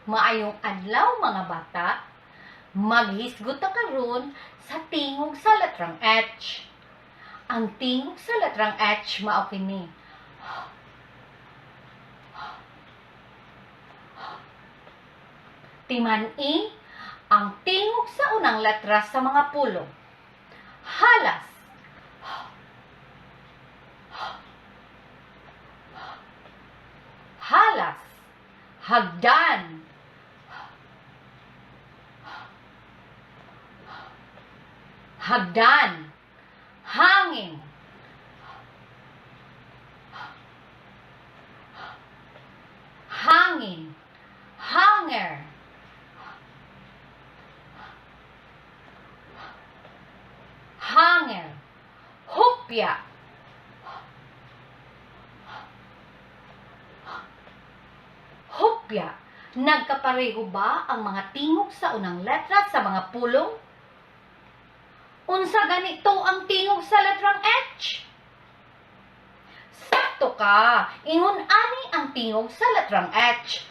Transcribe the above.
Maayong adlaw, mga bata. Maghisgot ta karon sa tingog sa letrang H. Ang tingog sa letrang H mao kini. Timan-i ang tingog sa unang letra sa mga pulong. Halas. Halas. Hagdan. Hagdan. Hangin. Hangin. Hanger. Hanger. Hupya. Hupya. Nagkapareho ba ang mga tingog sa unang letra sa mga pulong? Unsa ganito ang tingog sa letrang H? Sakto ka! Ingon ani ang tingog sa letrang H.